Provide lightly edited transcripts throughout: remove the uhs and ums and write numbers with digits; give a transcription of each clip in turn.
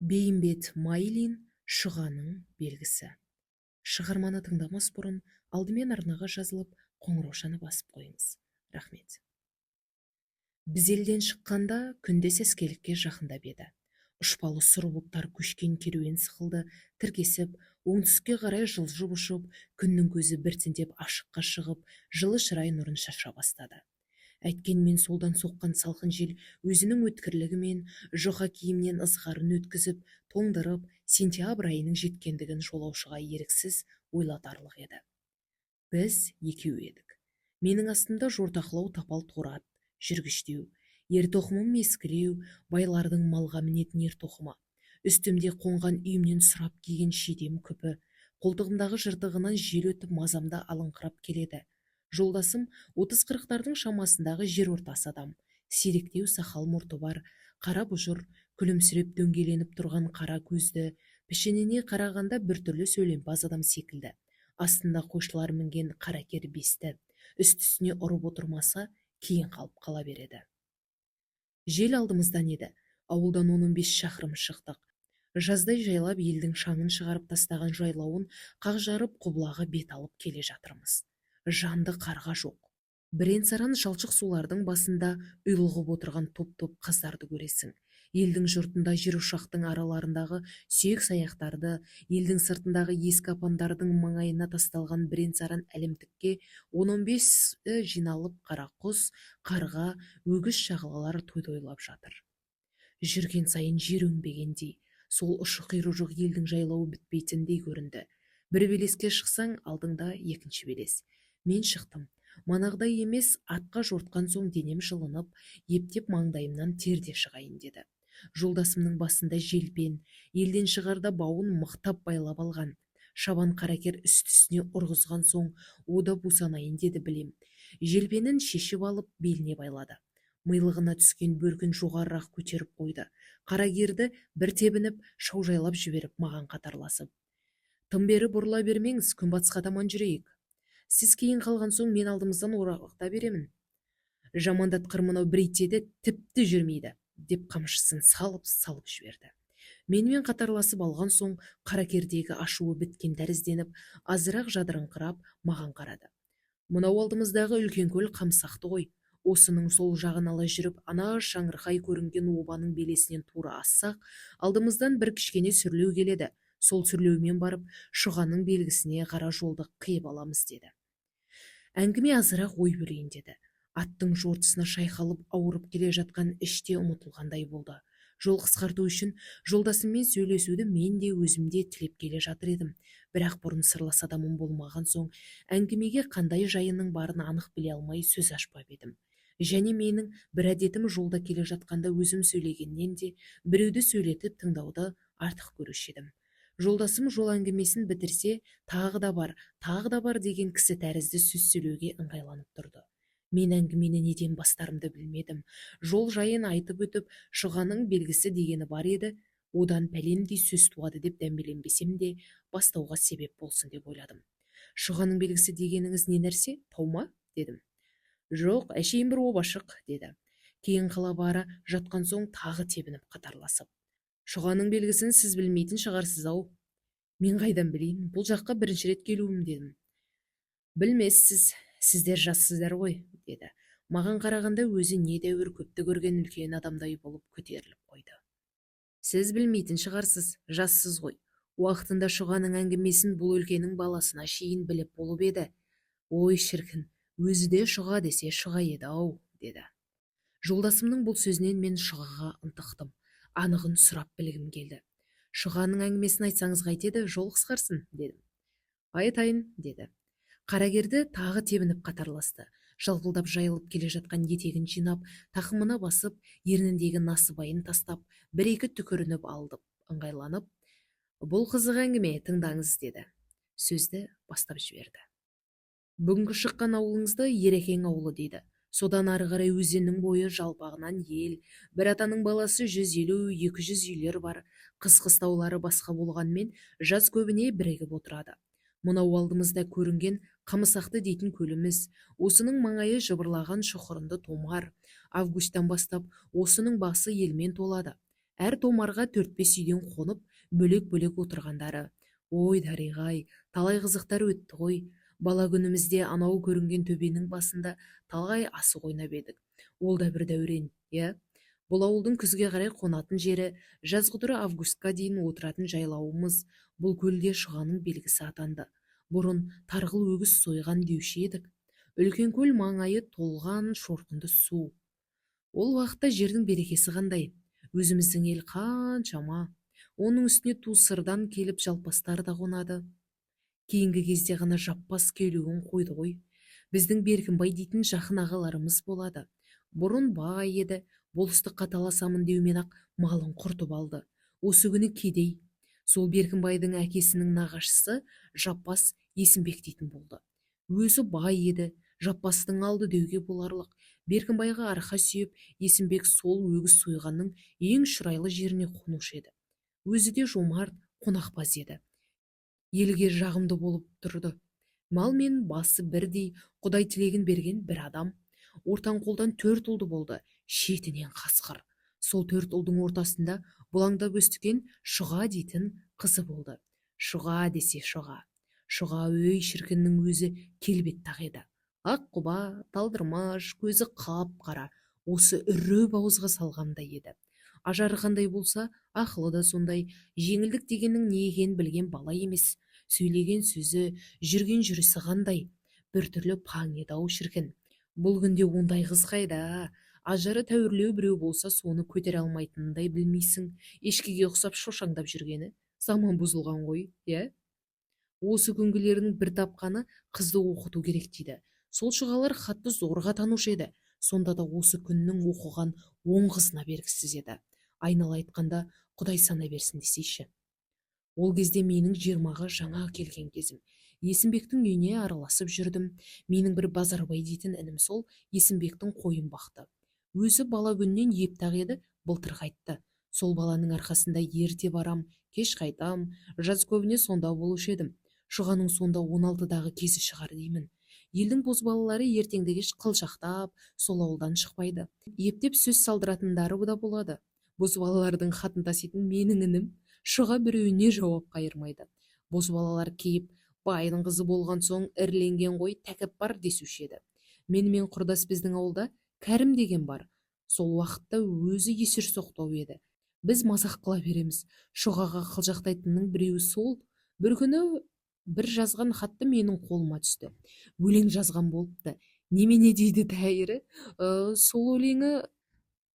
Бейімбет Майлин. «Шұғаның белгісі». Шығарманы тыңдамас бұрын алдымен арнаға жазылып, қоңыраушаны басып қойыңыз. Рахмет. Біз елден шыққанда күн де сәскелікке жақындап еді. Ұшпалы сұр бұлттар көшкен керуен сықылды тіркесіп, оңтүстікке қарай жылжып ұшып, күннің көзі біртіндеп ашыққа шығып, жылы шырай нұрын шаша бастады. Әйткенмен солдан соққан салқын жел өзінің өткірлігімен жұқа киімнен ызғарын өткізіп, тоңдырып, сентябрь айының жеткендігін жолаушыға еріксіз ойлатарлық еді. Біз екеу едік. Менің астымда жортақылау тапал торы ат, жүргіштеу, ер-тоқымым ескілеу, байлардың малға мінетін ер-тоқымы. Үстімде қонған үйімнен сұрап киген шидем күпі, қолтығымдағы жыртығынан жел өтіп, мазамды алыңқырап келеді. Жолдасым 30-40-тардың шамасындағы жер ортасы адам, сиректеу сақал мұрты бар, қара бұжыр, күлімсіреп дөңгеленіп тұрған қара көзді, пішініне қарағанда біртүрлі сөйлемпаз адам секілді. Астында қойшылар мінген қаракер бесті үсті-үстіне ұрып отырмаса, кейін қалып қала береді. Жел алдымыздан еді. Ауылдан 10-15 шақырым шықтық. Жаздай жайлап, елдің шаңын шығарып тастаған жайлауын қақ жарып, құбылаға бет алып келе жатырмыз. Жанды қарға жоқ. Бірен-саран жалшық сулардың басында ұйлығып отырған топ-топ қаздарды көресің. Елдің жұртында жерошақтың араларындағы сүйек-саяқтарды, елдің сыртындағы ескі апандардың маңайына тасталған бірен-саран әлімтікке 10-15-і жиналып, қара құс, қарға, өгіз шағалалар той-тойлап жатыр. Жүрген сайын жер өңбегендей, сол ұшы-қиыры жоқ елдің жайлауы бітпейтіндей көрінді. Бір белеске шықсаң, алдыңда екінші белес. Мен шықтым. Манағыдай емес, атқа жортқан соң денем жылынып, ептеп маңдайымнан тер де шығайын деді. Жолдасымның басында желпен, елден шығарда бауын мықтап байлап алған. Шабан қаракер үсті-үстіне ұрғызған соң о да бусанайын деді білем. Желпенін шешіп алып, беліне байлады. Милығына түскен бөркін жоғарырақ көтеріп қойды. Қаракерді бір тебініп, шаужайлап жіберіп, маған қатарласып: «Тым бері бұрыла бермеңіз, күнбатысқа таман жүрейік. Сіз кейін қалған соң, мен алдымыздан орағыта беремін. Жамандатқыр мынау бір итеді, тіпті жүрмейді», – деп қамшысын салып-салып жіберді. Менімен қатарласып алған соң қаракердегі ашуы біткен тәрізденіп, азырақ жадыраңқырап маған қарады. «Мынау алдымыздағы үлкен көл Қамсақты ғой. Осының сол жағын ала жүріп, ана шаңырқай көрінген обаның белесінен тура ассақ, алдымыздан бір кішкене сүрлеу келеді. Сол сүрлеумен барып, Шұғаның белгісіне қара жолды қиып аламыз», – деді. Әңгіме азырақ ой бөлейін деді. Аттың жортысына шайқалып ауырып келе жатқан іште ұмытылғандай болды. Жол қысқарту үшін жолдасыммен сөйлесуді мен де, өзім де тілеп келе жатыр едім. Бірақ бұрын сырлас адамым болмаған соң, әңгімеге қандай жайының барын анық біле алмай, сөз ашпап едім. Және менің бір әдетім: жолда келе жатқанда өзім сөйлегеннен де біреуді сөйлетіп тыңдауды артық көруші едім. Жолдасым жол әңгімесін бітірсе, тағы да бар, тағы да бар деген кісі тәрізді сөз сөйлеуге ыңғайланып тұрды. Мен әңгімені неден бастарымды білмедім. Жол жайын айтып өтіп, Шұғаның белгісі дегені бар еді, одан пәлендей сөз туады деп дәмеленбесем де, бастауға себеп болсын деп ойладым. «Шұғаның белгісі дегеніңіз не нәрсе, тау ма?» – дедім. «Жоқ, әшейін бір обашық», – деді. Кейін қала бара жатқан соң тағы тебініп қатарласып: «Шұғаның белгісін сіз білмейтін шығарсыз-ау?» «Мен қайдан білейін, бұл жаққа бірінші рет келуім», – дедім. «Білмессіз, сіздер жассыздар ғой», – деді. Маған қарағанда өзі недәуір көпті көрген үлкен адамдай болып көтеріліп қойды. «Сіз білмейтін шығарсыз, жассыз ғой. Уақытында Шұғаның әңгімесін бұл өлкенің баласына шейін біліп болып еді. Ой, шіркін, өзі де Шұға десе Шұға еді-ау», – деді. Жолдасымның бұл сөзінен мен Шұғаға ынтықтым. Анығын сұрап білгім келді. «Шұғаның әңгімесін айтсаңыз қайтеді, жол қысқарсын», – дедім. «Айтайын», – деді. Қаракерді тағы тебініп қатарласты. Жалпылдап жайылып келе жатқан етегін жинап, тақымына басып, ерніндегі насыбайын тастап, бір-екі түкірініп алды ыңғайланып. «Бұл қызық әңгіме, тыңдаңыз», – деді. Сөзді бастап жіберді. «Бүгінгі шыққан ауылыңызды Ерекең ауылы дейді. Содан ары қарай өзеннің бойы жалпағынан ел, бір атаның баласы 150-200 үйлер бар. Қыс қыстаулары басқа болғанмен, жаз көбіне бірігіп отырады. Мынау алдымызда көрінген Қамысақты дейтін көліміз, осының маңайы жыбырлаған шұқырынды томар. Августтан бастап осының басы елмен толады. Әр томарға 4-5 үйден қонып, бөлек-бөлек отырғандары. Ой, дариға-ай, талай қызықтар өтті ғой. Бала күнімізде анау көрінген төбенің басында талай асық ойнап едік. Ол да бір дәурен, иә? Бұл ауылдың күзге қарай қонатын жері, жазғытұры августқа дейін отыратын жайлауымыз, бұл көлде Шұғаның белгісі атанды. Бұрын тарғыл өгіз сойған деуші едік. Үлкен көл маңайы толған шорқынды су. Ол уақытта жердің берекесі қандай? Өзіміздің ел қаншама. Оның үстіне Тусырдан келіп жалпастар да қонады. Кейінгі кезде ғана жаппас келуін қойды ғой. Біздің Беркінбай дейтін жақын ағаларымыз болады. Бұрын бай еді, болыстыққа таласамын деумен-ақ малын құртып алды. Осы күні кедей. Сол Беркінбайдың әкесінің нағашысы Жаппас Есімбек дейтін болды. Өзі бай еді, Жаппастың алды деуге боларлық. Беркінбайға арқа сүйеп, Есімбек сол өгіз сойғанның ең шұрайлы жеріне қонушы еді. Өзі де жомарт, қонақпаз еді. Елге жағымды болып тұрды. Мал мен басы бірдей, Құдай тілегін берген бір адам. Ортан қолдан 4 ұлды болды, шетінен қасқыр. Сол 4 ұлдың ортасында бұлаңдап өстіген Шұға дейтін қызы болды. Шұға десе Шұға. Шұға өй шіркіннің өзі келбетті-ақ еді. Ақ құба, талдырмаш, көзі қап-қара, осы үріп ауызға салғандай еді. Ажары қандай болса, ақылы да сондай, жеңілдік дегеннің не екенін білген бала емес. Сөйлеген сөзі, жүрген жүрісі қандай, біртүрлі паң еді-ау шіркін. Бұл күнде ондай қыз қайда? Ажары тәуірлеу біреу болса, соны көтере алмайтынындай білмейсің. Ешкіге ұқсап шошаңдап жүргені, заман бұзылған ғой, иә? Осы күнгілерінің бір тапқаны қызды оқыту керек дейді. Сол Шұғалар хатты зорға танушы еді. Сонда да осы күннің оқыған 10 қызына бергісіз еді. Айнала айтқанда, Құдай сана берсін десейші. Ол кезде менің 20-ға жаңа келген кезім. Есімбектің үйіне араласып жүрдім. Менің бір Базарбай дейтін інім сол Есімбектің қойын бақты. Өзі бала күннен епті-ақ еді, былтыр қайтты. Сол баланың арқасында ерте барам, кеш қайтам, жаз көбіне сонда болушы едім. Шұғаның сонда 16-дағы кезі шығар деймін. Елдің бозбалалары ертеңді кеш қылжақтап, сол ауылдан шықпайды. Ептеп сөз салдыратындары да болады. Бозбалалардың хатын таситын менің інім Шұға біреуіне жауап қайырмайды. Бозбалалар кейіп, байдың қызы болған соң іріленген ғой, тәкаппар десуші еді. Менімен құрдас біздің ауылда Кәрім деген бар. Сол уақытта өзі есерсоқтау еді. Біз мазақ қыла береміз. Шұғаға қылжақтайтынның біреуі сол. Бір күні бір жазған хатты менің қолыма түсті. Өлең жазған болыпты. Немене дейді тәйірі? Сол өлеңі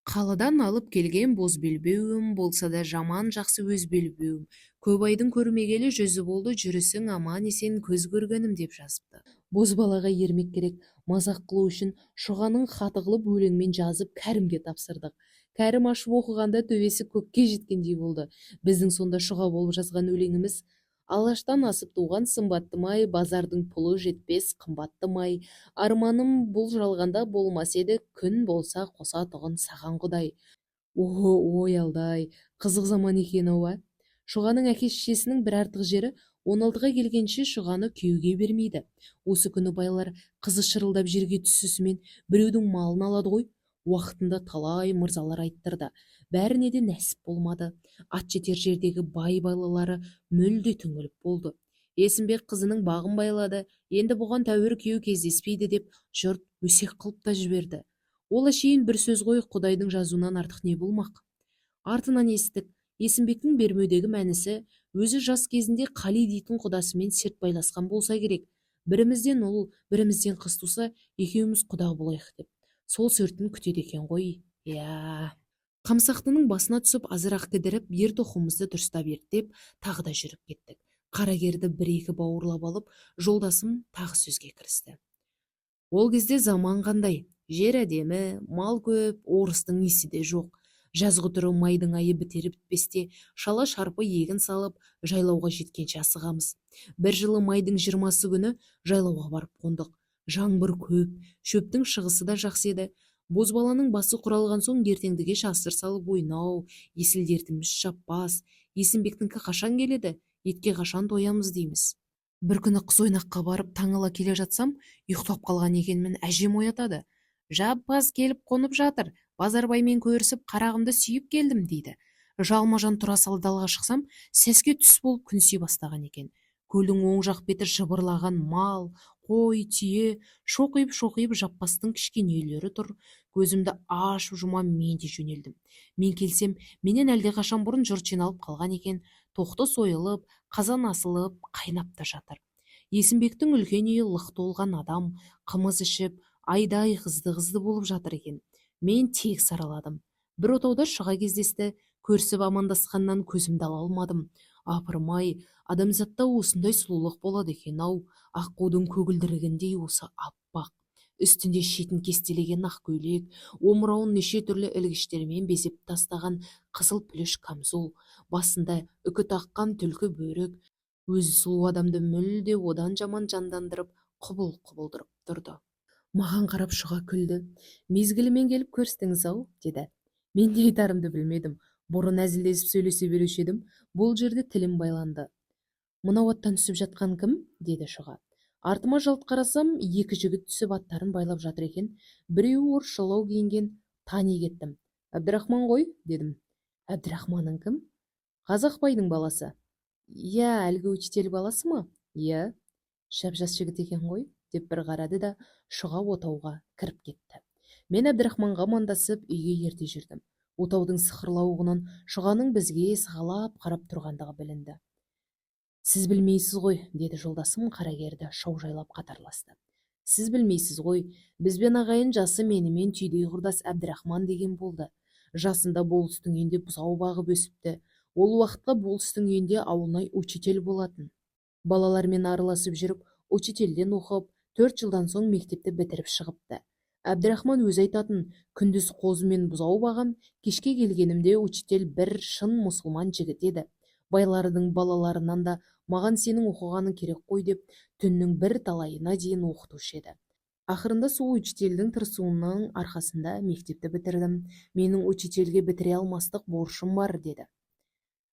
қаладан алып келген боз белбеуім, болса да жаман жақсы өз белбеуім. Көп айдың көрмегелі жүзі болды, жүрісің аман есен көз көргенім деп жазыпты. Бозбалаға ермек керек, мазақ қылу үшін Шұғаның хаты қылып өлеңмен жазып Кәрімге тапсырдық. Кәрім ашып оқығанда төбесі көкке жеткендей болды. Біздің сонда Шұға болып жазған өлеңіміз: Алаштан асып туған сымбатты май, базардың пұлы жетпес қымбатты май. Арманым бұл жалғанда болмас еді, күн болса қосатұғын саған Құдай. Ой алдай, қызық заман екен ау, ә? Шұғаның әке-шешесінің бір артық жері 16-ға келгенше Шұғаны күйеуге бермейді. Осы күні байлар қызы шырылдап жерге түсісімен біреудің малын алады ғой. Уақытында талай мырзалар айттырды. Бәріне де нәсіп болмады. Ат жетер жердегі бай балалары мүлде түңіліп болды. Есімбек қызының бағын байлады, енді бұған тәуір күйеу кездеспейді деп жұрт өсек қылып та жіберді. Ол әшейін бір сөз ғой, Құдайдың жазуынан артық не болмақ. Артынан естік, Есімбектің бермеудегі мәнісі өзі жас кезінде Қали дейтін құдасымен серт байласқан болса керек. Бірімізден ұл, бірімізден қыз туса, екеуміз құда болайық деп. Сол сертін күтеді екен ғой. Иә. Қамсақтының басына түсіп азырақ кідіріп, ер тоқымымызды дұрыстап ерттеп, тағы да жүріп кеттік. Қарагерді бір-екі бауырлап алып, жолдасым тағы сөзге кірісті. Ол кезде заман қандай? Жер әдемі, мал көп, орыстың иісі де жоқ. Жазғытұры майдың айы бітері бітпесте шала шарпы егін салып, жайлауға жеткенше асығамыз. Бір жылы майдың 20 күні жайлауға барып қондық. Жаңбыр көп, шөптің шығысы да жақсы еді. Бозбаланың басы құралған соң ертеңді кеш асыр салып ойнау, есіл дертіміз жаппас, Есімбектікі қашан келеді, етке қашан тоямыз дейміз. Бір күні қыз ойнаққа барып таң ала келе жатсам, ұйықтап қалған екенмін, әжем оятады. Жаппас келіп қонып жатыр, Базарбаймен көрісіп қарағымды сүйіп келдім дейді. Жалма-жан тұра сала далаға шықсам, сәске түс болып күн түсе бастаған екен. Көлдің оң жақ беті жыбырлаған мал, қой, түйе, шоқиып-шоқиып жаппастың кішкене үйлері тұр. Көзімді ашып жұма мен де жөнелдім. Мен келсем, менен әлдеқашан бұрын жұрт жиналып қалған екен. Тоқты сойылып, қазан асылып, қайнап та жатыр. Есімбектің үлкен үйі лық толған адам, қымыз ішіп, айдай қызды-қызды болып жатыр екен. Мен тегіс араладым. Бір отауда Шұға кездесті. Көрісіп амандасқаннан көзімді ала алмадым. Апырмай, адамзатта осындай сұлулық болады екен-ау. Аққудың көгілдірігіндей осы аппақ. Үстінде шетін кестелеген ақ көйлек, омырауын неше түрлі ілгіштермен безеп тастаған қызыл пүліш камзол, басында үкі таққан түлкі бөрік, өзі сұлу адамды мүлде одан жаман жандандырып, құбыл-құбылдырып тұрды. Маған қарап Шұға күлді. Мезгілімен келіп көрістіңіз-ау, деді. Мен не айтарымды білмедім. Бұрын әзілдесіп сөйлесе беруші едім, бұл жерде тілім байланды. Мынау аттан түсіп жатқан кім? Деді Шұға. Артыма жалт қарасам, екі жігіт түсіп аттарын байлап жатыр екен. Біреуі орысшалау киінген, тани кеттім. Әбдірахман ғой, дедім. Әбдірахманың кім? Қазақ байдың баласы. Иә, әлгі учитель баласы ма? Иә. Жап-жас жігіт екен ғой, деп бір қарады да, Шұға отауға кіріп кетті. Мен Әбдірахманға амандасып, үйге ерте жүрдім. Отаудың сықырлауығынан Шұғаның бізге сығалап қарап тұрғандығы білінді. Сіз білмейсіз ғой, деді жолдасым қарагерді шаужайлап қатарласты. Сіз білмейсіз ғой, бізбен ағайын жасы менімен түйдей құрдас Әбдірахман деген болды. Жасында болыстың үйінде бұзау бағып өсіпті. Ол уақытқа болыстың үйінде ауылнай учитель болатын. Балалармен араласып жүріп, учительден оқып, 4 жылдан соң мектепті бітіріп шығыпты. Әбдірахман өзі айтатын, күндіз қозы мен бұзау бағам, кешке келгенімде учитель бір шын мұсылман жігіт еді. Байлардың балаларынан да маған сенің оқығаның керек қой деп, түннің бір талайына дейін оқытушы еді. Ақырында сол учительдің тырысуының арқасында мектепті бітірдім. Менің учительге бітіре алмастық борышым бар, деді.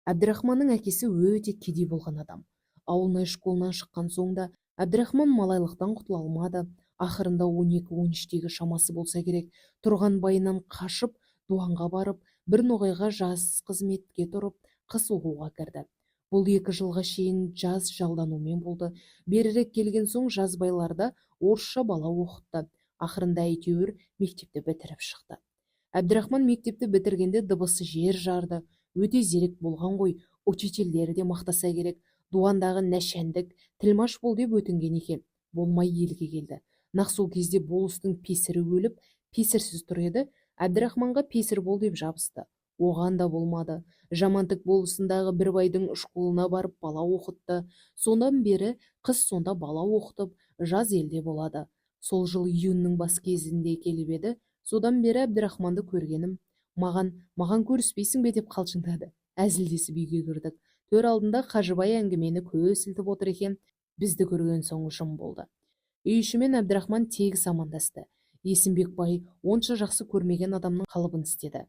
Әбдірахманның әкесі өте кедей болған адам. Ауылнай школынан шыққан соң да Әбдірахман малайлықтан құтыла алмады. Ақырында 12-13-тегі шамасы болса керек, тұрған байынан қашып, дуанға барып, бір ноғайға жаз қызметке тұрып, қыс оқуға кірді. Бұл 2 жылға шейін жаз жалданумен болды. Берірек келген соң жаз байларда орысша бала оқытты. Ақырында әйтеуір мектепті бітіріп шықты. Әбдірахман мектепті бітіргенде дыбысы жер жарды. Өте зерек болған ғой, учительдері де мақтаса керек. Дуандағы нәшәндік тілмаш бол деп өтінген екен. Болмай елге келді. Нақ сол кезде болыстың песірі өліп, песірсіз тұр еді. Әбдірахманға песір бол деп жабысты. Оған да болмады. Жамантік болысындағы бір байдың школына барып бала оқытты. Сондан бері қыз сонда бала оқытып, жаз елде болады. Сол жыл июньнің бас кезінде келіп еді. Содан бері Әбдірахманды көргенім, маған көріспейсің бе деп қалжыңдады. Әзілдесіп үйге кірдік. Төр алдында Қажыбай әңгімені көсілтіп отыр екен. Бізді көрген соң жым болды. Үй ішімен Әбдірахман тегіс амандасты. Есімбек бай онша жақсы көрмеген адамның қалыбын істеді.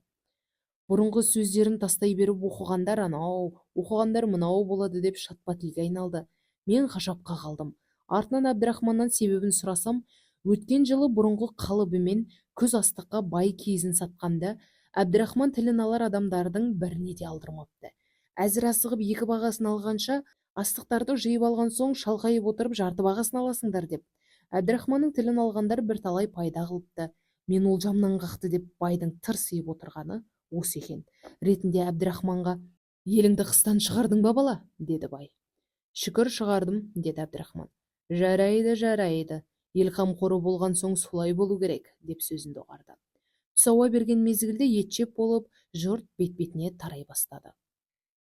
Бұрынғы сөздерін тастай беріп, оқығандар анау, оқығандар мынау болады деп шатпа тілге айналды. Мен ғажапқа қалдым. Артынан Әбдірахманнан себебін сұрасам, өткен жылы бұрынғы қалыбымен күз астыққа бай киізін сатқанда Әбдірахман тілін алар адамдардың біріне де алдырмапты. Әзір асығып екі бағасын алғанша, астықтарды жиып алған соң шалқайып отырып жарты бағасын аласыңдар деп. Әбдірахманның тілін алғандар бірталай пайда қылыпты. Мен олжамнан қақты деп байдың тырсиып отырғаны осы екен. Ретінде Әбдірахманға, еліңді қыстан шығардың ба бала? Деді бай. Шүкір шығардым, деді Әбдірахман. Жарайды, жарайды. Ел қамқоры болған соң солай болу керек, деп сөзін доғарды. Түс ауа берген мезгілде ет жеп болып, жұрт бет-бетіне тарай бастады.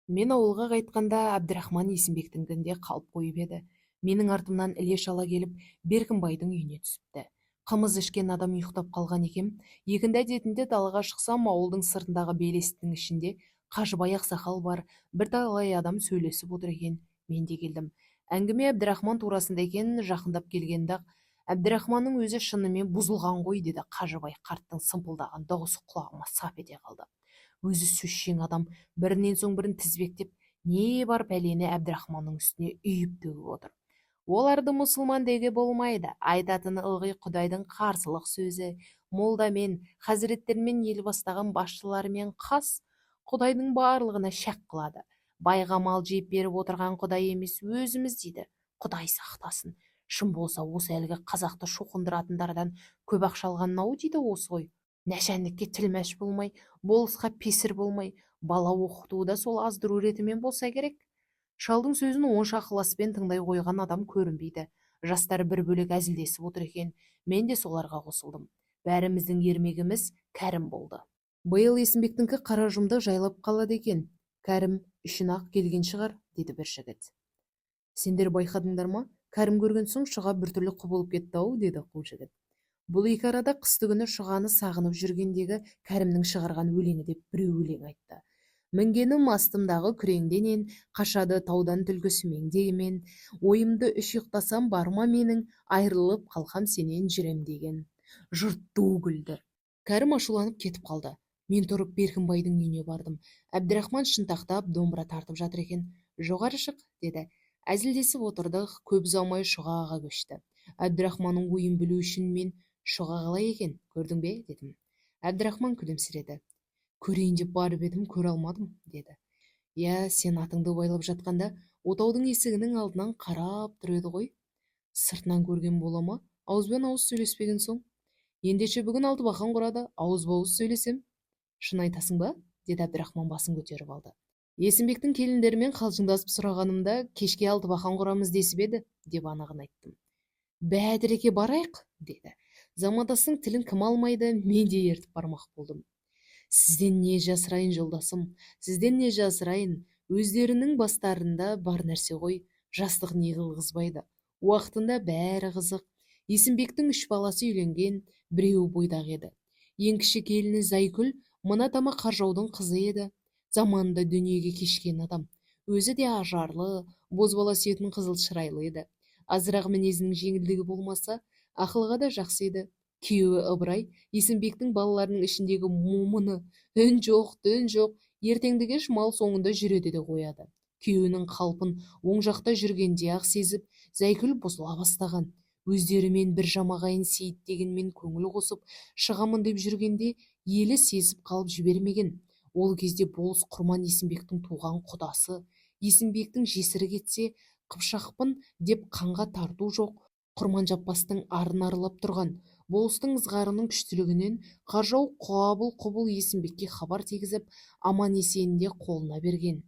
Мен ауылға қайтқанда Әбдірахман Есімбектіңкінде қалып қойып еді. Менің артымнан іле шала келіп, Беркінбайдың үйіне түсіпті. Қымыз ішкен адам ұйықтап қалған екен. Екінді әдетінде далаға шықсам, ауылдың сыртындағы белестің ішінде Қажыбай ақсақал бар, бірталай адам сөйлесіп отыр екен. Мен де келдім. Әңгіме Әбдірахман турасында екен. Жақындап келгенде-ақ, Әбдірахманның өзі шынымен бұзылған ғой, деді Қажыбай қарттың сымпылдаған дауысы құлағыма сап ете қалды. Өзі сөзшең адам бірінен соң бірін тізбектеп, не бар пәлені Әбдірахманның үстіне үйіп төгіп отыр. Оларды мұсылман деуге болмайды. Айтатыны ылғи Құдайдың қарсылық сөзі. Молдамен, хазіреттермен, ел бастаған басшыларымен қас, Құдайдың барлығына шәк қылады. Байға мал жеп беріп отырған Құдай емес, өзіміз дейді. Құдай сақтасын. Шын болса, осы әлгі қазақты шоқындыратындардан көп ақша алған-ау дейді осы ғой. Нәшәндікке тілмәш болмай, болысқа песір болмай, бала оқытуы да сол аздыру ретімен болса керек. Шалдың сөзін онша ықыласпен тыңдай қойған адам көрінбейді. Жастар бір бөлек әзілдесіп отыр екен, мен де соларға қосылдым. Бәріміздің ермегіміз Кәрім болды. Биыл Есімбектіңкі Қаражұмды жайлап қалады екен. Кәрім үшін-ақ келген шығар, деді бір жігіт. Сендер байқадыңдар ма? Кәрім көрген соң Шұға біртүрлі құбылып кетті-ау, деді қу жігіт. Бұл екі арада қыстыгүні Шұғаны сағынып жүргендегі Кәрімнің шығарған өлеңі деп біреу өлең айтты. Мінгенім астымдағы күреңденен, қашады таудан түлкі сүмеңдегімен, ойымды үш ұйықтасам бар ма менің, айырылып қалқам сенен жүрем деген. Жұрт ду күлді. Кәрім ашуланып кетіп қалды. Мен тұрып Беркінбайдың үйіне бардым. Әбдірахман шынтақтап домбыра тартып жатыр екен. Жоғары шық, деді. Әзілдесіп отырдық, көп ұзамай Шұғаға көшті. Әбдірахманның ойын білу үшін мен Шұға қалай екен, көрдің бе, дедім. Әбдірахман күлімсіреді. Көрейін деп барып едім, көре алмадым, деді. Иә, сен атыңды байлап жатқанда отаудың есігінің алдынан қарап тұр еді ғой. Сыртынан көрген бола ма, ауызбен ауыз сөйлеспеген соң. Ендеше бүгін алтыбақан құрады, ауызба-ауыз сөйлесем. Шын айтасың ба? деді Әбдірахман басын көтеріп алды. Есімбектің келіндерімен қалжыңдасып сұрағанымда кешке алтыбақан құрамыз десіп еді, деп анығын айттым. Бәдіреке барайық, деді. Замандастың тілін кім алмайды, мен де ертіп бармақ болдым. Сізден не жасырайын, жолдасым, сізден не жасырайын, өздерінің бастарында бар нәрсе ғой, жастық не қылғызбайды. Уақытында бәрі қызық. Есімбектің үш баласы үйленген, біреуі бойдақ еді. Ең кіші келіні Зайкүл мына тама Қаржаудың қызы еді. Заманында дүниеге кешкен адам. Өзі де ажарлы, бозбала сүйетін қызыл шырайлы еді. Азырақ мінезінің жеңілдігі болмаса, ақылға да жақсы еді. Күйеуі Ыбырай Есімбектің балаларының ішіндегі момыны, үн жоқ, түн жоқ, ертеңді-кеш мал соңында жүреді де қояды. Күйеуінің қалпын оң жақта жүргенде-ақ сезіп, Зайкүл бұзыла бастаған. Өздерімен бір жамағайын Сейіт дегенмен көңіл қосып, шығамын деп жүргенде елі сезіп қалып жібермеген. Ол кезде болыс Құрман Есімбектің туған құдасы. Есімбектің жесірі кетсе, қыпшақпын деп қанға тарту жоқ, Құрман Жаппастың арын аралап тұрған. Болыстың ызғарының күштілігінен Қаржау қабыл-құбыл Есімбекке хабар тигізіп, аман-есенінде қолына берген.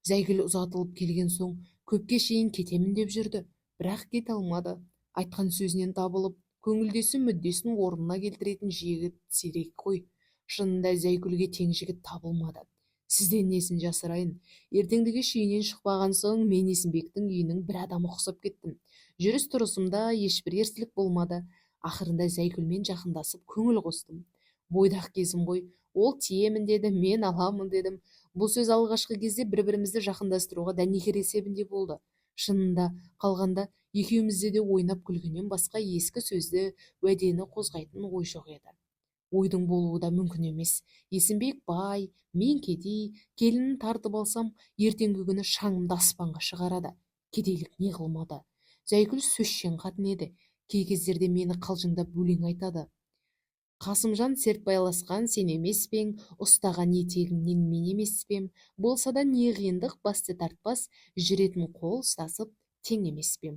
Зайкүл ұзатылып келген соң көпке шейін кетемін деп жүрді, бірақ кете алмады. Айтқан сөзінен табылып, көңілдесі мүддесін орнына келтіретін жігіт сирек қой. Шынында Зайкүлге тең жігіт табылмады. Сізден несін жасырайын, ертеңді-кеш үйінен шықпаған соң мен Есімбектің үйінің бір адамы ұқсап кеттім. Жүріс-тұрысымда ешбір ерсілік болмады. Ақырында Зайкүлмен жақындасып көңіл қостым. Бойдақ кезім ғой, ол тиемін деді, мен аламын дедім. Бұл сөз алғашқы кезде бір-бірімізді жақындастыруға дәнекер есебінде болды. Шынында қалғанда екеумізде де ойнап күлгеннен басқа ескі сөзді, уәдені қозғайтын ой жоқ еді. Ойдың болуы да мүмкін емес. Есімбек бай, мен кедей, келінін тартып алсам, ертеңгі күні шаңымды аспанға шығарады. Кедейлік не қылмады. Зайкүл сөзшең қатын еді. Кей кездерде мені қалжыңдап өлең айтады. Қасымжан серт байласқан сен емес пе ең, ұстаған етегіңнен мен емес пе ем, болса да не қиындық басты тартпас, жүретін қол ұстасып тең емес пе ем.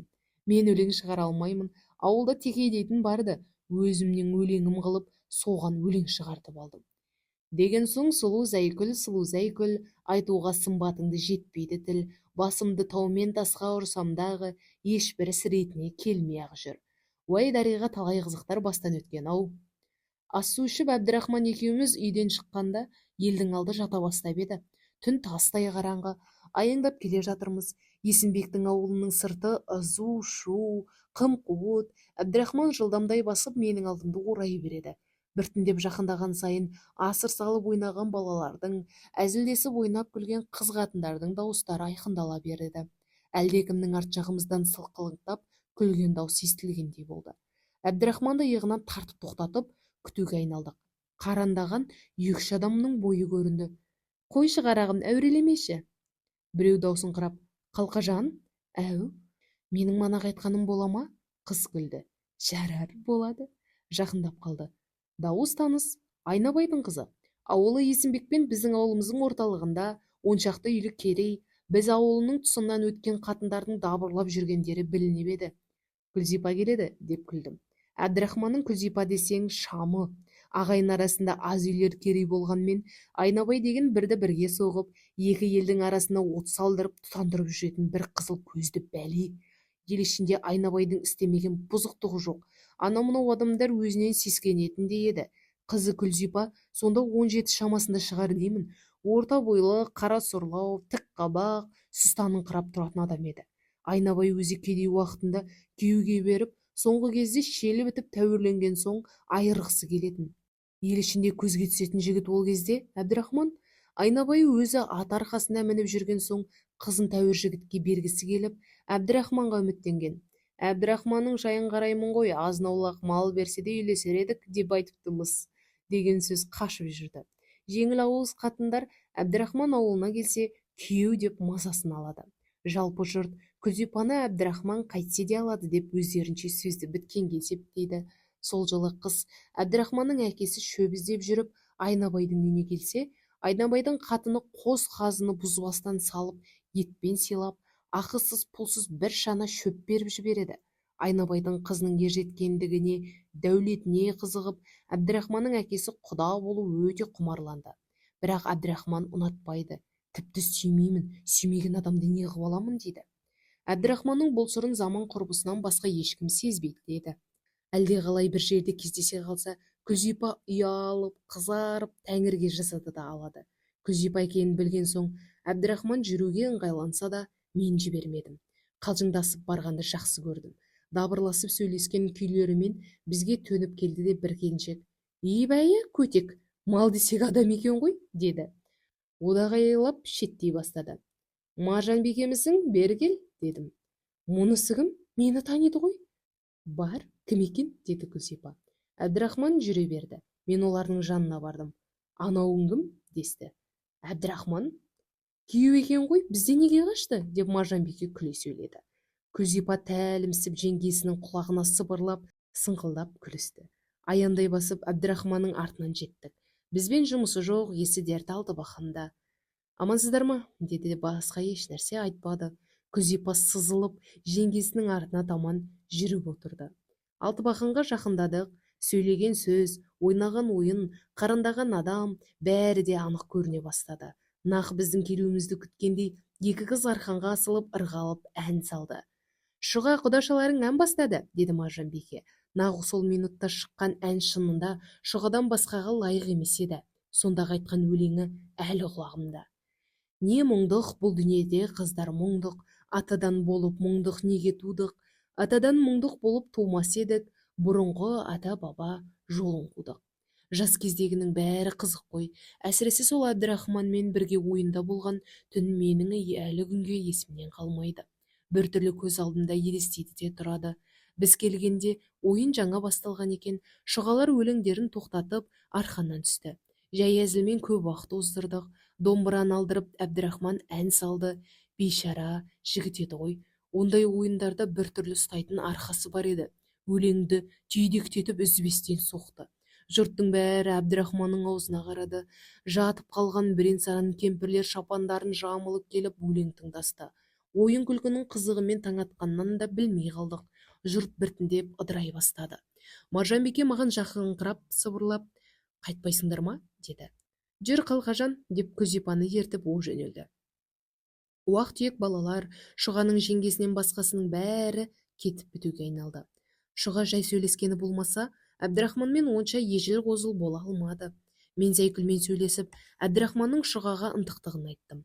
Мен өлең шығара алмаймын, ауылда Текей дейтін барды, өзімнің өлеңім қылып, соған өлең шығартып алдым. Деген соң сұлу Зайкүл, сұлу Зайкүл, айтуға сымбатыңды жетпейді тіл, басымды таумен тасқа ұрсам дағы, ешбірі ретіне келмей-ақ жүр. Уай, дариға, талай қызықтар бастан өткен-ау. Ас-су ішіп Әбдірахман екеуміз үйден шыққанда елдің алды жата бастап еді. Түн тастай қараңғы, аяңдап келе жатырмыз. Есімбектің ауылының сырты ызу-шу, қым-қуыт. Әбдірахман жылдамдай басып менің алдымды орай береді. Біртіндеп жақындаған сайын асыр салып ойнаған балалардың, әзілдесіп ойнап күлген қыз-қатындардың дауыстары айқындала береді. Әлдекімнің арт жағымыздан сылқылдап күлген дауыс естілгендей болды. Әбдірахманды иығынан тартып тоқтатып, күтуге айналдық. Қарандаған екі-үш адамның бойы көрінді. Қойшы қарағым, әурелемеші. Біреу даусын қырап, қалқажан, әу, менің манағы айтқаным бола ма? Қыз күлді. Жарар, болады. Жақындап қалды. Дауыс таныс, Айнабайдың қызы. Ауылы Есімбекпен біздің ауылымыздың орталығында, 10 шақты үйлі керей. Біз ауылының тұсынан өткен қатындардың дабырлап жүргендері білініп еді. «Күлзипа келеді», – деп күлдім. Әбдірахманның Күлзипа десең шамы. Ағайын арасында аз үйлер керей болғанмен, Айнабай деген бірді бірге соғып, екі елдің арасына от салдырып, тұтандырып жүретін бір қызыл көзді бәле. Ел ішінде Айнабайдың істемеген бұзықтығы жоқ. Анау-мынау адамдар өзінен сескенетін де еді. Қызы Күлзипа сонда 17 шамасында шығар деймін. Орта бойлы, қара сұрлау, тік қабақ, сұстаныңқырап тұратын адам еді. Айнабай өзі кедей уақытында күйеуге беріп, соңғы кезде шелі бітіп, тәуірленген соң айырғысы келетін. Ел ішінде көзге түсетін жігіт ол кезде Әбдірахман. Айнабай өзі ат арқасына мініп жүрген соң, қызын тәуір жігітке бергісі келіп, Әбдірахманға үміттенген. «Әбдірахманның жайын қараймын ғой, азын-аулақ мал берсе де үйлесер едік», – деп айтыпты-мыс деген сөз қашып жүрді. Жеңіл ауыз қатындар Әбдірахман ауылына келсе, күйеу деп мазасын алады. Жалпы жұрт Күлзипаны Әбдірахман қайтсе де алады деп өздерінше сөзді біткенге есептейді. Сол жылы қыс Әбдірахманның әкесі шөп іздеп жүріп Айнабайдың үйіне келсе, Айнабайдың қатыны қос қазыны бұзбастан салып, етпен сыйлап, ақысыз пұлсыз бір шана шөп беріп жібереді. Айнабайдың қызының ержеткендігіне, дәулетіне қызығып, Әбдірахманның әкесі құда болу өте құмарланды. Бірақ Әбдірахман ұнатпайды, тіпті «Сүймеймін, сүймеген адамды не қылып аламын?» дейді. Әбдірахманның бұл сырын заман құрбысынан басқа ешкім сезбейді деді. Әлдеқалай бір жерде кездесе қалса, Күлзипа ұялып, қызарып, тәңірге жазады да алады. Күлзипа екенін білген соң, Әбдірахман жүруге ыңғайланса да, мен жібермедім. Қалжыңдасып барғанды жақсы көрдім. Дабырласып сөйлескен күйлерімен бізге төніп келді де, бір келіншек: «Ибәйі, көтек, мал десек адам екен ғой», – деді. Одағайлап шеттей бастады. «Маржан бикемісің? Бері кел», – дедім. «Мұнысы кім? Мені таниды ғой». «Бар, кім екен?» – деді Күлзипа. Әбдірахман жүре берді. Мен олардың жанына бардым. «Анауың кім?» – десті. «Әбдірахман күйеу екен ғой, бізден неге қашты?» – деп Маржан бике күле сөйледі. Күлзипа тәлімсіп жеңгесінің құлағына сыбырлап, сыңқылдап күлісті. Аяңдай басып, Әбдірахманның артынан жеттік. Бізбен жұмысы жоқ, есі дерті Алтыбақанда. «Амансыздар ма?» – деді де, басқа еш нәрсе айтпады. Күлзипа сызылып жеңгесінің артына таман жүріп отырды. Алтыбақанға жақындадық. Сөйлеген сөз, ойнаған ойын, қарындаған адам, бәрі де анық көріне бастады. Нақ біздің келуімізді күткендей, екі қыз арқанға асылып, ырғалып ән салды. «Шұға, құдашаларың ән бастады», – деді Маржан бике. Нақ сол минутта шыққан ән шынында Шұғадан басқаға лайық емес еді. Сондағы айтқан өлеңі әлі құлағымда: «Не мұңдық бұл дүниеде, қыздар, мұңдық, атадан болып мұңдық неге тудық? Атадан мұңдық болып тумас едік, бұрынғы ата-баба жолын қудық». Жас кездегінің бәрі қызық қой. Әсіресе сол Әбдірахманмен бірге ойында болған түн менің әлі күнге есімнен қалмайды. Біртүрлі көз алдымда елестейді де тұрады. Біз келгенде ойын жаңа басталған екен. Шұғалар өлеңдерін тоқтатып, арқаннан түсті. Жай әзілмен көп уақыт оздырдық. Домбыраны алдырып, Әбдірахман ән салды. Бейшара жігіт еді ғой, ондай ойындарда біртүрлі ұстайтын арқасы бар еді. Өлеңді түйдектетіп, үзбестен соқты. Жұрттың бәрі Әбдірахманның аузына қарады. Жатып қалған бірен-саран кемпірлер шапандарын жамылып келіп, өлең тыңдасты. Ойын күлкінің қызығымен таң атқанын да білмей қалдық. Жұрт біртіндеп ыдырай бастады. Маржан бике маған жақыныңқырап сыбырлап: «Қайтпайсыңдар ма?» – деді. «Жүр, қалқажан», – деп Күлзипаны ертіп о жөнелді. Уақ түйек балалар, Шұғаның жеңгесінен басқасының бәрі кетіп бітуге айналды. Шұға жай сөйлескені болмаса, Әбдірахманмен онша ежіл қозыл бола алмады. Мен Зәйкүлмен сөйлесіп, Әбдірахманның Шұғаға ынтықтығын айттым.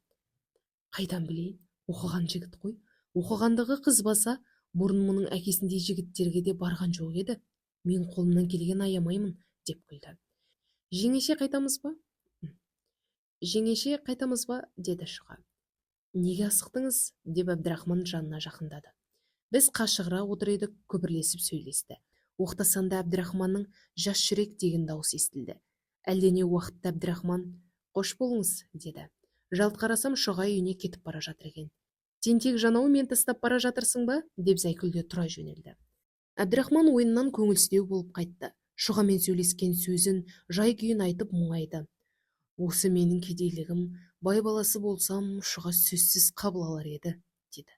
«Қайдан білейін, оқыған жігіт қой. Оқығандығы қызбаса, бұрын мұның әкесіндей жігіттерге де барған жоқ еді. Мен қолымнан келген аямаймын», – деп күлді. «Жеңеше, қайтамыз ба? Жеңеше, қайтамыз ба?» – деді Шұға. «Неге асықтыңыз?» – деп Әбдірахман жанына жақындады. Біз қашығырақ отыр едік, күбірлесіп сөйлесті. Оқтасанда Әбдірахманның «Жас жүрек» деген даусы естілді. Әлдене уақытта Әбдірахман: «Қош болыңыз», – деді. Жалт қарасам, Шұға үйіне кетіп бара жатыр екен. «Тентек жанау, мен тастап бара жатырсың ба?» – деп Зәйкүл де тұра жөнелді. Әбдірахман ойыннан көңілсіздеу болып қайтты. Шұғамен сөйлескен сөзін, жай күйін айтып мұңайды. Осы менің кедейлігім, бай баласы болсам, Шұға сөзсіз қабыл алар еді, деді.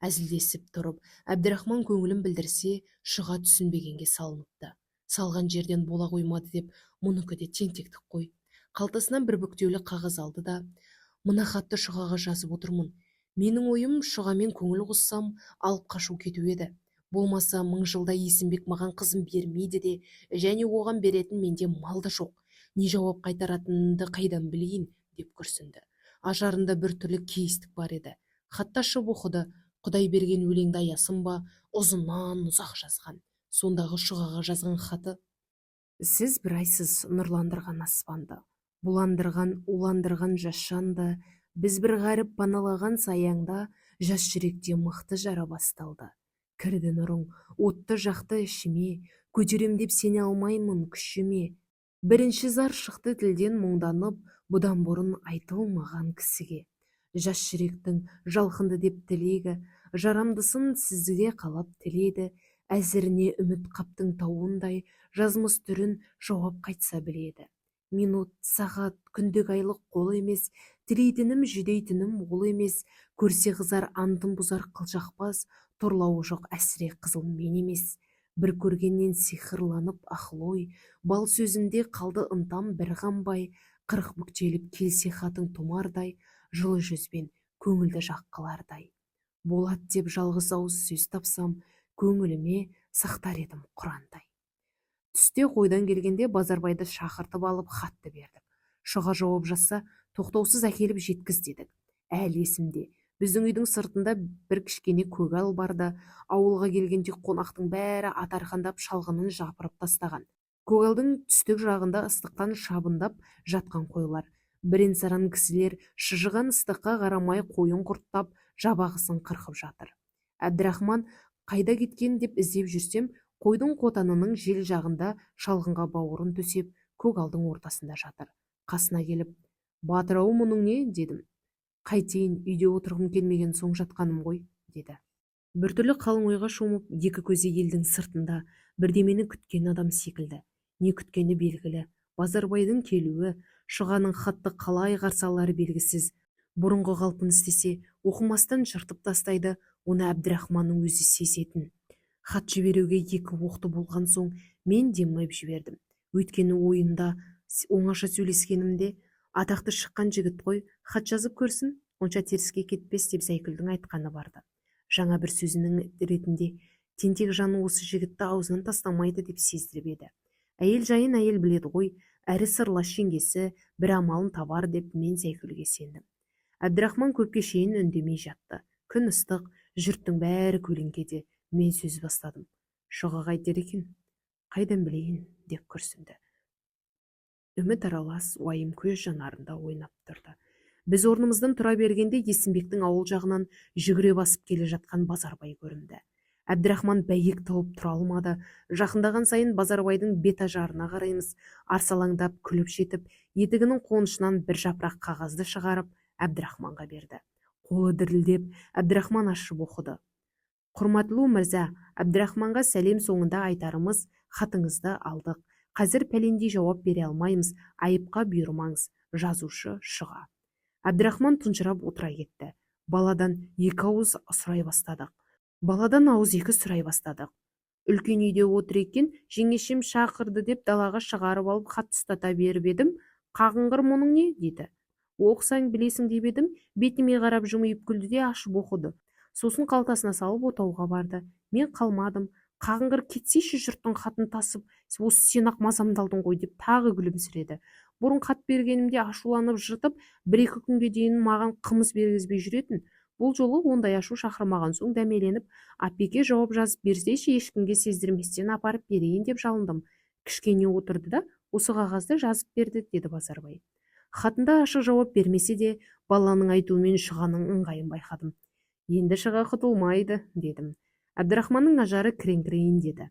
Әзілдесіп тұрып, Әбдірахман көңілін білдірсе, Шұға түсінбегенге салыныпты. Салған жерден бола қоймады деп, мұныкі де тентектік қой. Қалтасынан бір бүктеулі қағаз алды да, мына хатты Шұғаға жазып отырмын. Менің ойым Шұғамен көңіл қоссам, алып қашу кету еді. Болмаса мың жылда Есімбек маған қызын бермейді де, және оған беретін менде мал да жоқ. Не жауап қайтаратынымды қайдан білейін, деп күрсінді. Ажарында бір түрлі кейістік бар еді. Хатты ашып оқыды. Құдай берген өлеңді аясын ба, ұзыннан ұзақ жазған. Сондағы Шұғаға жазған хаты. Сіз бір айсыз нұрландырған аспанды, буландырған, уландырған жас жанды, біз бір ғаріп паналаған саяңда жас жүректе мықты жара басталды. Кірді нұрың, отты жақты ішіме, көтерем деп сене алмаймын күшіме. Бірінші зар шықты тілден мұңданып, бұдан бұрын айтылмаған кісіге. Жас жүректің жалқынды деп тілегі, жарамдысын сізге қалап тіледі, әзіріне үміт қаптың тауындай, жазмыс түрін жауап қайтса біледі. Минут, сағат, күндік айлық қол емес, тілейтінім жүдейтінім ол емес, көрсе қызар антын бұзар қылжақпас, торлауы жоқ әсіре қызыл мен емес. Бір көргеннен сиқырланып ақыл ой, бал сөзінде қалды ынтам бір қанбай, қырық бүктеліп келсе хатың тұмардай, жылы жүзбен көңілді жақ қылардай. Болат деп жалғыз ауыз сөз тапсам, көңіліме сақтар едім құрандай. Түсте қойдан келгенде Базарбайды шақыртып алып хатты бердік. Шұға жауап жазса, тоқтаусыз әкеліп жеткіз дедік. Әлі есімде, біздің үйдің сыртында бір кішкене көгал барды. Ауылға келгенде қонақтың бәрі ат арқандап шалғынын жапырып тастаған. Көгалдың түстік жағында ыстықтан шабындап жатқан қойлар. Бірен-саран кісілер шыжыған ыстыққа қарамай қойын құрттап, жабағысын қырқып жатыр. Әбдірахман қайда кеткен деп іздеп жүрсем, қойдың қотанының жел жағында шалғынға бауырын төсеп, көгалдың ортасында жатыр. Қасына келіп, батыр-ау мұның не, дедім. Қайтейін, үйде отырғым келмеген соң жатқаным ғой, деді. Біртүрлі қалың ойға шомып, екі көзі елдің сыртында, бірдемені күткен адам секілді. Не күткені белгілі. Базарбайдың келуі, Шұғаның хатты қалай қарсы алары белгісіз. Бұрынғы қалпын істесе, оқымастан жыртып тастайды, оны Әбдірахманның өзі сезетін. Хат жіберуге екі оқты болған соң мен демеп жібердім. Өйткені ойында оңаша сөйлескенімде, атақты шыққан жігіт қой, хат жазып көрсін, онша теріске кетпес деп Зәйкүлдің айтқаны барды. Жаңа бір сөзінің ретінде тентек жаны осы жігітті аузынан тастамайды деп сездіріп еді. Әйел жайын әйел біледі ғой, әрі сырлас жеңгесі бір амалын табар деп мен Зәйкүлге сендім. Әбдірахман көпке шейін үндемей жатты. Күн ыстық, жұрттың бәрі көлеңкеде. Мен сөз бастадым. Шұға қайтер екен? Қайдан білейін, деп күрсінді. Үміт аралас уайым көз жанарында ойнап тұрды. Біз орнымыздан тұра бергенде Есімбектің ауыл жағынан жүгіре басып келе жатқан Базарбай көрінді. Әбдірахман бәйек тауып тұра алмады. Жақындаған сайын Базарбайдың бет ажарына қараймыз. Арсалаңдап күліп жетіп, етігінің қонышынан бір жапырақ қағазды шығарып, Әбдірахманға берді. Қолы дірілдеп, Әбдірахман ашып оқыды. Құрматлы мырза, Әбдірахманға сәлем соңында айтарымыз, хатыңызды алдық. Қазір пәлендей жауап бере алмаймыз, айыпқа бұйырмаңыз, жазушы Шұға. Әбдірахман тұнжырап отыра кетті. Баладан екі ауыз сұрай бастадық. Баладан ауыз екі сұрай бастадық. Үлкен үйде отыр екен, жеңешем шақырды деп далаға шығарып алып хат ұстата беріп едім, қағынғыр мұның не, деді. Оқысаң білесің деп едім, бетіме қарап жымиып күлді де ашып оқыды. Сосын қалтасына салып отауға барды. Мен қалмадым. Қағынғыр кетсейші, жұрттың хатын тасып, осы сен-ақ мазамды алдың ғой деп тағы күлімсіреді. Бұрын хат бергенімде ашуланып жыртып, бір-екі күнге дейін маған қымыз бергізбей жүретін. Бұл жолы ондай ашу шақырмаған соң дәмеленіп, апеке жауап жазып берсейші, ешкімге сездірместен апарып берейін деп жалындым. Кішкене отырды да, осы қағазды жазып берді, деді Базарбай. Хатында ашық жауап бермесе де, баланың айтуымен Шұғаның ыңғайын байқадым. Енді Шұға құтылмайды, дедім. Әбдірахманның ажары кіреңкірейін деді.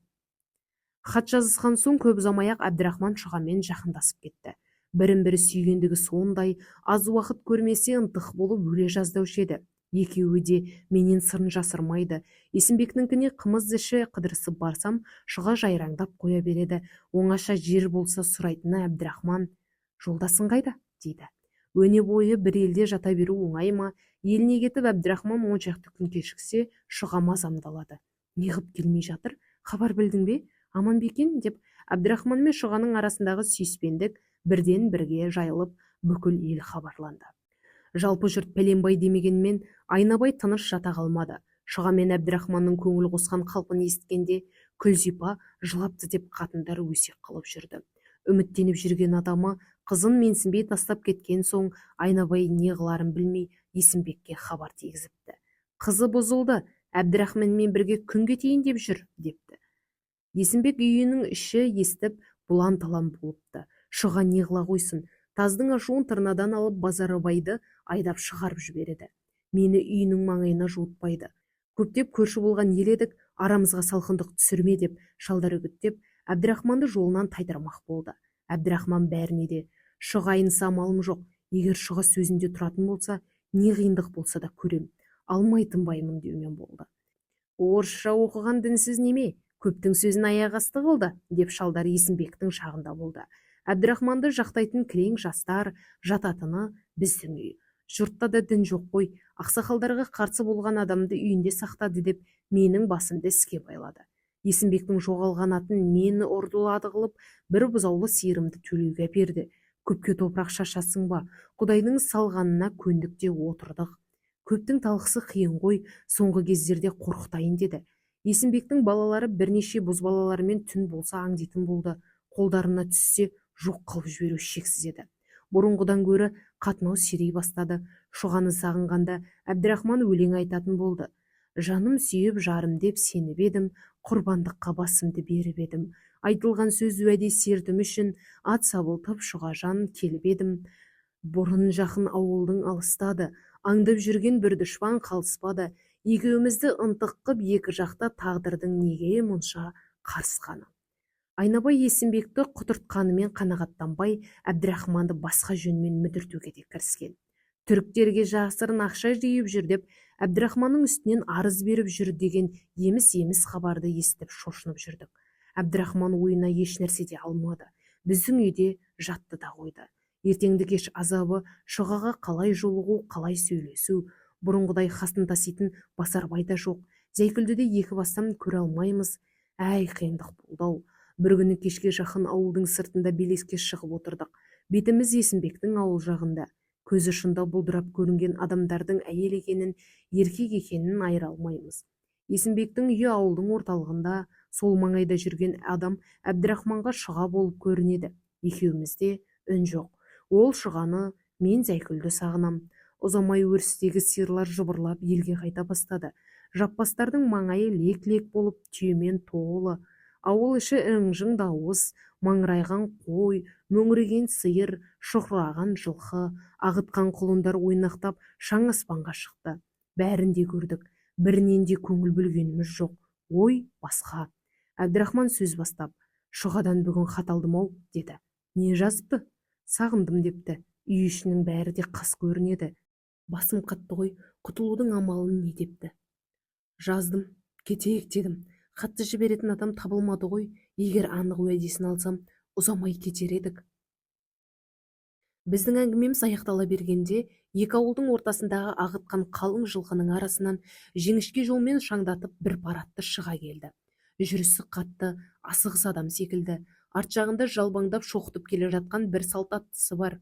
Хат жазысқан соң көп ұзамай-ақ Әбдірахман Шұғамен жақындасып кетті. Бірін-бірі сүйгендігі сондай, аз уақыт көрмесе ынтық болып өле жаздаушы еді. Екеуі де менен сырын жасырмайды. Есімбектіңкіне қымыз іші қыдырысып барсам, Шұға жайраңдап қоя береді. Оңаша жер болса сұрайтыны Әбдірахман. Жолдасың қайда? дейді. Өне бойы бір елде жата беру оңай ма? Еліне кетіп Әбдірахман 10 шақты күн кешіксе, Шұға мазамды алады. Неғып келмей жатыр? Хабар білдің бе? Аман ба екен? Деп Әбдірахман мен Шұғаның арасындағы сүйіспендік бірден бірге жайылып, бүкіл ел хабарланды. Жалпы жұрт пәленбай демегенмен, Айнабай тыныш жата қалмады. Шұға мен Әбдірахманның көңіл қосқан қалпын есіткенде, Күлзипа жылапты деп қатындар өсек қылып жүрді. Үміттеніп жүрген адамы қызын менсінбей тастап кеткен соң, Айнабай не қыларын білмей, Есімбекке хабар тигізіпті. Қызы бұзылды, Әбдірахманмен бірге күн кетейін деп жүр, депті. Есімбек үйінің іші естіп, бұлан талан болыпты. Шұға не қыла қойсын? Таздың ашуын тырнадан алып, Базарбайды айдап шығарып жібереді. Мені үйінің маңайына жуытпайды. Көптеп көрші болған ел едік, арамызға салқындық түсірме, деп шалдар үгіттеп, Әбдірахманды жолынан тайдырмақ болды. Әбдірахман бәріне де: «Шұға айныса, амалым жоқ. Егер Шұға сөзінде тұратын болса, не қиындық болса да көрем, алмай тынбаймын», — деумен болды. «Орысша оқыған дінсіз неме, көптің сөзін аяқ асты қылды», — деп шалдар Есімбектің жағында болды. Әбдірахманды жақтайтын кілең жастар жататыны біздің үй. «Жұртта да дін жоқ қой, ақсақалдарға қарсы болған адамды үйінде сақтады», — деп менің басымды іске байлады. Есімбектің жоғалған атын мені ұрдылады қылып, бір бұзаулы сиырымды төлеуге әперді. Көпке топырақ шашасың ба? Құдайдың салғанына көндік те отырдық. Көптің талқысы қиын ғой, соңғы кездерде қорқытайын деді. Есімбектің балалары бірнеше бозбалалармен түн болса аңдитын болды. Қолдарына түссе, жоқ қылып жіберу шексіз еді. Бұрынғыдан гөрі қатынау сирей бастады. Шұғаны сағынғанда Әбдірахман өлең айтатын болды: «Жаным сүйіп, жарым деп сеніп едім, құрбандыққа басымды беріп едім. Айтылған сөз, уәде, сертім үшін ат сабылтып, Шұғажан, келіп едім. Бұрын жақын ауылдың алыстады, аңдып жүрген бір дұшпан қалыспады. Екеумізді ынтық қып екі жақта тағдырдың неге мұнша қарысқаны?» Айнабай Есімбекті құтыртқанымен қанағаттанбай, Әбдірахманды басқа жөнмен мүдіртуге де кіріскен. Түріктерге жасырын ақша жиып жүр деп, Әбдірахманның үстінен арыз беріп жүр деген еміс-еміс хабарды естіп, шошынып жүрдік. Әбдірахман ойына еш нәрсе де алмады. Біздің үйде жатты да қойды. Ертеңді кеш азабы Шұғаға қалай жолығу, қалай сөйлесу? Бұрынғыдай хасын таситын Басарбай да жоқ. Зәйкүлді де екі бастан көре алмаймыз. Әй, қиындық болды-ау. Бір күні кешке жақын ауылдың сыртында белеске шығып отырдық. Бетіміз Есімбектің ауыл жағында. Көз ұшында бұлдырап көрінген адамдардың әйел екенін, еркек екенін айыра алмаймыз. Есімбектің үйі ауылдың орталығында. Сол маңайда жүрген адам Әбдірахманға Шұға болып көрінеді. Екеумізде үн жоқ. Ол Шұғаны, мен Зәйкүлді сағынам. Ұзамай өрістегі сиырлар жыбырлап елге қайта бастады. Жаппастардың маңайы лек-лек болып түйемен толы. Ауыл іші ың-жың дауыс: маңыраған қой, мөңіреген сиыр, шұқыраған жылқы, ағытқан құлындар ойнақтап шаң аспанға шықты. Бәрін де көрдік, бірінен де көңіл бөлгеніміз жоқ, ой басқа. Әбдірахман сөз бастап: «Шұғадан бүгін хат алдым-ау», — деді. «Не жазыпты?» «Сағындым депті». Үй ішінің бәрі де қас көрінеді. Басым қатты ғой, құтылудың амалын не депті. Жаздым, кетейік дедім. Хатты жіберетін адам табылмады ғой. Егер анық уәдесін алсам, ұзамай кетер едік. Біздің әңгімеміз аяқтала бергенде, екі ауылдың ортасындағы ағытқан қалың жылқының арасынан жіңішке жолмен шаңдатып бір пар атты шыға келді. Жүрісі қатты, асығыс адам секілді. Арт жағында жалбаңдап шоқытып келе жатқан бір салт аттысы бар.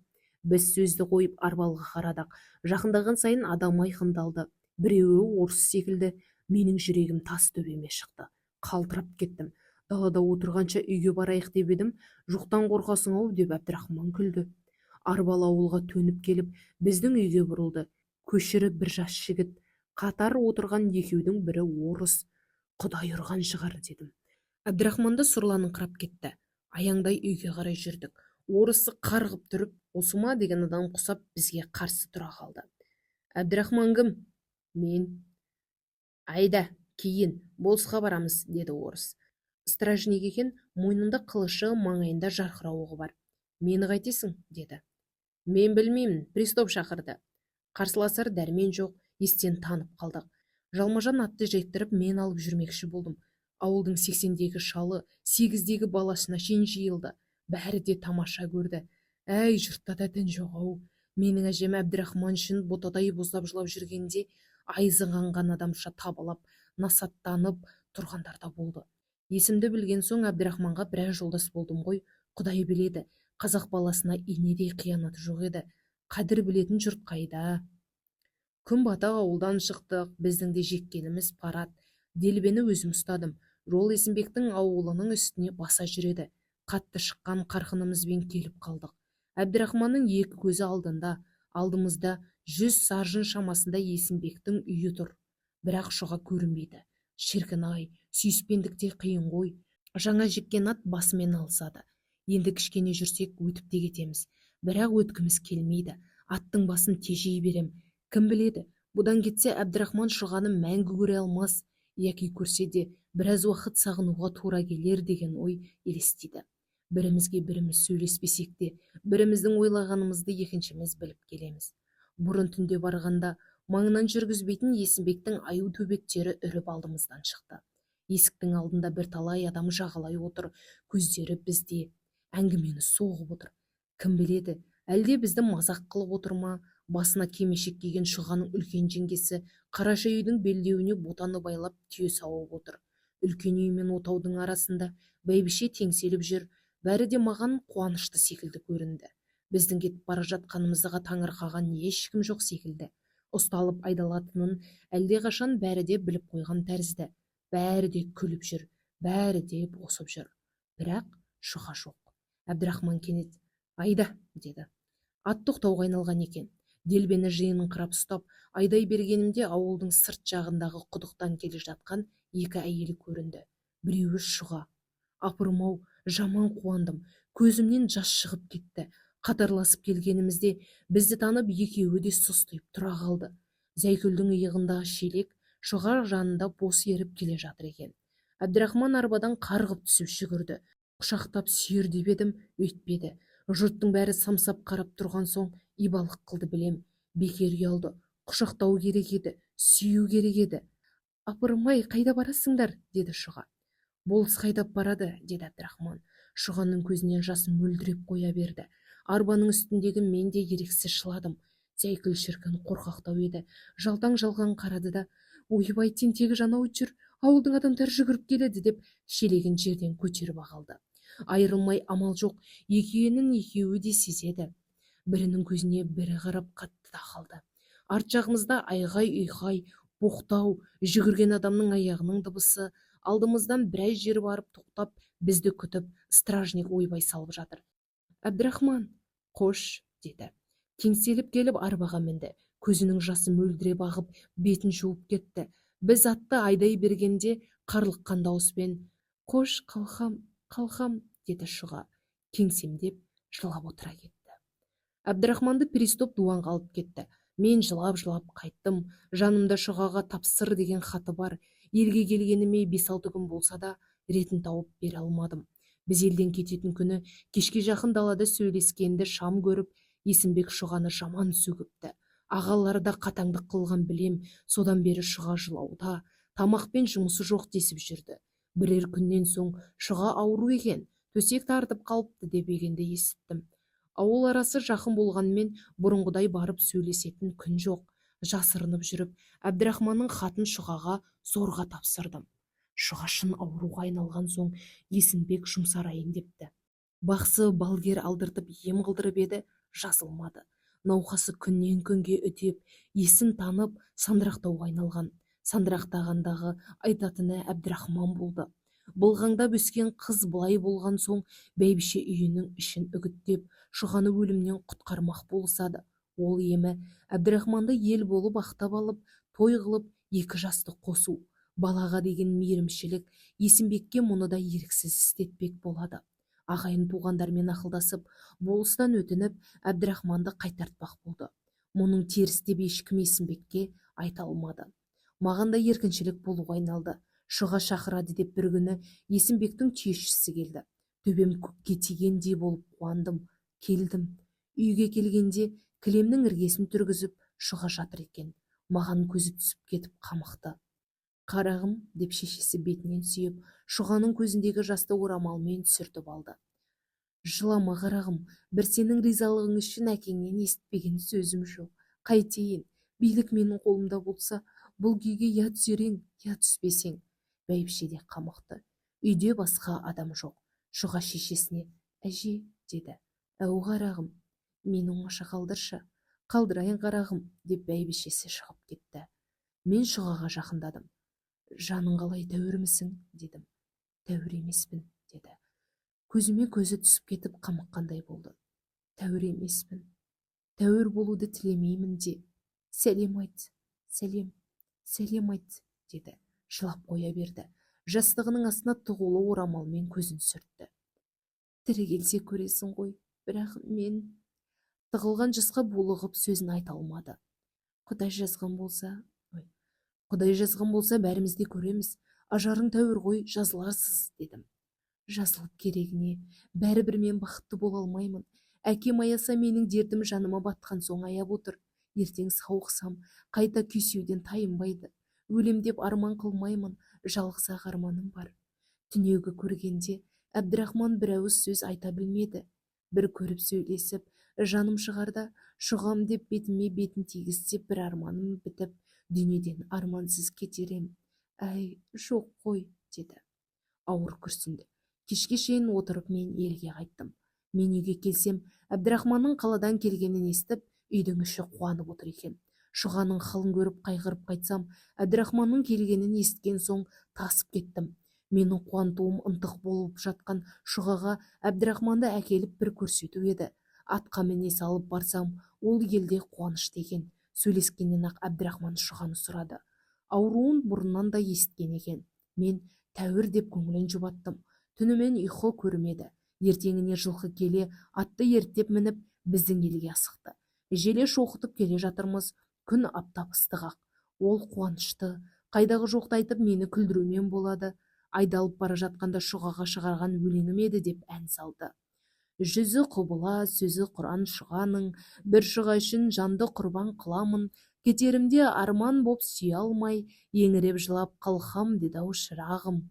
Біз сөзді қойып, арбалыға қарадық. Жақындаған сайын адам айқындалды. Біреуі орыс секілді. Менің жүрегім тас төбеме шықты, қалтырап кеттім. «Далада отырғанша үйге барайық», — деп едім, «Жоқтан қорқасың-ау», — деп Әбдірахман күлді. Арбалы ауылға төніп келіп, біздің үйге бұрылды. Көшірі бір жас жігіт, қатар отырған екеудің бірі орыс. «Құдай ұрған шығар», — дедім. Әбдірахман да сұрланыңқырап кетті. Аяңдай үйге қарай жүрдік. Орысы қарғып тұрып, осы ма деген адам құсап, бізге қарсы тұра қалды. «Әбдірахман кім?» «Мен». «Айда, кейін болысқа барамыз», — деді орыс. Стражник екен, мойнында қылышы, маңайында жарқырауығы бар. «Мені қайтесің?» — деді. «Мен білмеймін, пристав шақырды». Қарсыласар дәрмен жоқ, естен танып қалдық. Жалма-жан атты жектіріп, мен алып жүрмекші болдым. Ауылдың 80-дегі шалы, 8-дегі баласына шейін жиылды. Бәрі де тамаша көрді. Әй, жұртта да дін жоқ-ау. Менің әжем Әбдірахман үшін ботадай боздап жылап жүргенде, айызы қанған адамша табалап, насаттанып тұрғандар да болды. Есімді білген соң Әбдірахманға біраз жолдас болдым ғой, Құдай біледі, қазақ баласына инедей қиянаты жоқ еді. Қадір білетін жұрт қайда? Күн бата ауылдан шықтық, біздің де жеккеніміз пар ат. Делбені өзім ұстадым. Жол Есімбектің ауылының үстіне баса жүреді. Қатты шыққан қарқынымызбен келіп қалдық. Әбдірахманның екі көзі алдында, алдымызда 100 сажын шамасында Есімбектің үйі тұр. Бірақ Шұға көрінбейді. Шіркін-ай, сүйіспендік те қиын ғой. Жаңа жеккен ат басымен алысады. Енді кішкене жүрсек өтіп те кетеміз. Бірақ өткіміз келмейді. Аттың басын тежей берем. Кім біледі, бұдан кетсе Әбдірахман Шұғаны мәңгі көре алмас, яки көрсе де біраз уақыт сағынуға тура келер деген ой елестейді. Бірімізге біріміз сөйлеспесек те, біріміздің ойлағанымызды екіншіміз біліп келеміз. Бұрын түнде барғанда маңынан жүргізбейтін Есімбектің аю төбеттері үріп алдымыздан шықты. Есіктің алдында бірталай адам жағалай отыр, көздері бізде, әңгімені соғып отыр. Кім біледі, әлде бізді мазақ қылып отыр ма? Басына кимешек киген Шұғаның үлкен жеңгесі қараша үйдің белдеуіне ботаны байлап түйе сауып отыр. Үлкен үй мен отаудың арасында бәйбіше теңселіп жүр. Бәрі де маған қуанышты секілді көрінді. Біздің кетіп бара жатқанымызға таңырқаған ешкім жоқ секілді. Ұсталып айдалатынын әлдеқашан бәрі де біліп қойған тәрізді. Бәрі де күліп жүр, бәрі де босып жүр. Бірақ Шұға жоқ. Әбдірахман кенет «Айда!» деді. Ат тоқтауға айналған екен. Делбені жиыныңқырап ұстап, айдай бергенімде ауылдың сырт жағындағы құдықтан келе жатқан екі әйел көрінді. Біреуі Шұға. Апырым-ау, жаман қуандым. Көзімнен жас шығып кетті. Қатарласып келгенімізде бізді танып екеуі де сұстиып тұра қалды. Зәйкүлдің иығындағы шелек Шұға жанында бос еріп келе жатыр екен. Әбдірахман арбадан қарғып түсіп жүгірді. Құшақтап сүйер деп едім, өйтпеді. Жұрттың бәрі самсап қарап тұрған соң ибалық қылды білем. Бекер ұялды. Құшақтау керек еді, сүю керек еді. Апырмай, қайда барасыңдар? деді Шұға. Болыс қайдап барады, деді Әбдірахман. Шұғаның көзінен жас мөлдіреп қоя берді. Арбаның үстіндегі мен де еріксіз жыладым. Зәйкүл шіркін қорқақтау еді. Жалтаң-жалғаң қарады да, ойбай, тентегі жанау жүр, ауылдың адамдары жүгіріп келеді деп шелегін жерден көтеріп ағалды. Айырылмай амал жоқ, екеуінің екеуі де сезеді. Бірінің көзіне бірі қарап қатты да қалды. Арт жағымызда айғай-ұйқай, боқтау, жүгірген адамның аяғының дыбысы, алдымыздан біраз жер барып тоқтап, бізді күтіп, стражник ойбай салып жатыр. Әбдірахман, қош, деді. Теңселіп келіп арбаға мінді. Көзінің жасы мөлдіреп ағып, бетін жуып кетті. Біз атты айдай бергенде қарлыққан дауыспен «Қош, қалқам, қалқам», деді Шұға. Кеңсемдеп жылап отыра кетті. Әбдірахманды пристав дуанға алып кетті. Мен жылап-жылап қайттым. Жанымда Шұғаға тапсыр деген хаты бар. Елге келгеніме 5-6 күн болса да ретін тауып бере алмадым. Біз елден кететін күні кешке жақын далада сөйлескенді шам көріп, Есімбек Шұғаны жаман сөгіпті. Ағалары да қатаңдық қылған білем, содан бері Шұға жылауда, тамақпен жұмысы жоқ десіп жүрді. Бірер күннен соң Шұға ауру екен, төсек тартып қалыпты деп дегенді есіттім. Ауыл арасы жақын болғанымен бұрынғыдай барып сөйлесетін күн жоқ. Жасырынып жүріп, Әбдірахманның хатын Шұғаға зорға тапсырдым. Шұға шын ауруға айналған соң Есімбек жұмсарайын депті. Бақсы балгер алдыртып ем қылдырып еді, жазылмады. Науқасы күннен күнге үдеп, есін танып сандырақтауға айналған. Сандырақтағандағы айтатыны Әбдірахман болды. Былғаңдап өскен қыз былай болған соң бәйбіше үйінің ішін үгіттеп, Шұғаны өлімнен құтқармақ болысады. Ол емі Әбдірахманды ел болып ақтап алып, той қылып, екі жасты қосу. Балаға деген мейірімшілік Есімбекке мұны да еріксіз істетпек болады. Ағайын туғандармен ақылдасып, болыстан өтініп, Әбдірахманды қайтартпақ болды. Мұның теріс деп ешкім Есімбекке айта алмады. Маған да еркіншілік болуға айналды. Шұға шақырады деп бір күні Есімбектің түйешісі келді. Төбем көкке тигендей болып қуандым. Келдім. Үйге келгенде кілемнің іргесін түргізіп Шұға жатыр екен. Маған көзі түсіп кетіп қамықты. Қарағым, деп шешесі бетінен сүйіп, Шұғаның көзіндегі жасты орамалмен сүртіп алды. Жылама, қарағым, бір сенің ризалығың үшін әкеңнен естіпеген сөзім жоқ. Қайтейін, билік менің қолымда болса, бұл күйге я түсер ең, я түспесең. Бәйбіше де қамықты. Үйде басқа адам жоқ. Шұға шешесіне: «Әже», – деді. «Әу, қарағым?» «Мені оңаша қалдыршы». «Қалдырайын, қарағым», – деп бәйбішесі шығып кетті. Мен Шұғаға жақындадым. «Жаның қалай, тәуірмісің?» – дедім. «Тәуір емеспін», – деді. Көзіме көзі түсіп кетіп, қамыққандай болды. «Тәуір емеспін, тәуір болуды тілемеймін де. Сәлем айт, сәлем, сәлем айт», – деді. Жылап қоя берді. Жастығының астына тығулы орамалмен көзін сүртті. «Тірі келсе көресің ғой, бірақ мен…» Тығылған жасқа булығып, сөзін айта алмады. «Құдай жазған болса, ой, Құдай жазған болса, бәріміз де көреміз. Ажарың тәуір ғой, жазыларсыз», – дедім. «Жазылып керегіне, бәрібір мен бақытты бола алмаймын. Әкем аяса, менің дертім жаныма батқан соң аяп отыр. Ертең сауықсам, қайта күйсеуден тайынбайды. Өлем деп арман қылмаймын, жалғыз-ақ арманым бар». Түнеугі көргенде Әбдірахман бір ауыз сөз айта білмеді. Бір көріп сөйлесіп, жаным шығарда «Шұғам» деп бетіме бетін тигізсе, бір арманым бітіп, дүниеден армансыз кетер ем. Әй, жоқ қой, деді. Ауыр күрсінді. Кешке шейін отырып, мен елге қайттым. Мен үйге келсем, Әбдірахманның қаладан келгенін естіп, үйдің іші қуанып отыр екен. Шұғаның халын көріп, қайғырып қайтсам, Әбдірахманның келгенін естіген соң тасып кеттім. Менің қуантуым ынтық болып жатқан Шұғаға Әбдірахманды әкеліп бір көрсету еді. Атқа міне салып барсам, ол елде қуанышты екен. Сөйлескеннен ақ Әбдірахман Шұғаны сұрады. Ауруын бұрыннан да есіткен екен. Мен тәуір деп көңілін жұбаттым. Түнімен ұйқы көрмеді. Ертеңіне жылқы келе, атты ерттеп мініп, біздің елге асықты. Желе шоқытып келе жатырмыз. Күн аптап ыстық ақ. Ол қуанышты, қайдағы жоқты айтып, мені күлдірумен болады. Айдалып бара жатқанда «Шұғаға шығарған өлеңім еді» деп ән салды. Жүзі құбыла, сөзі құран Шұғаның, бір Шұға үшін жанды құрбан қыламын. Кетерімде арман боп сүйе алмай, еңіреп жылап қалқам деді-ау шырағым.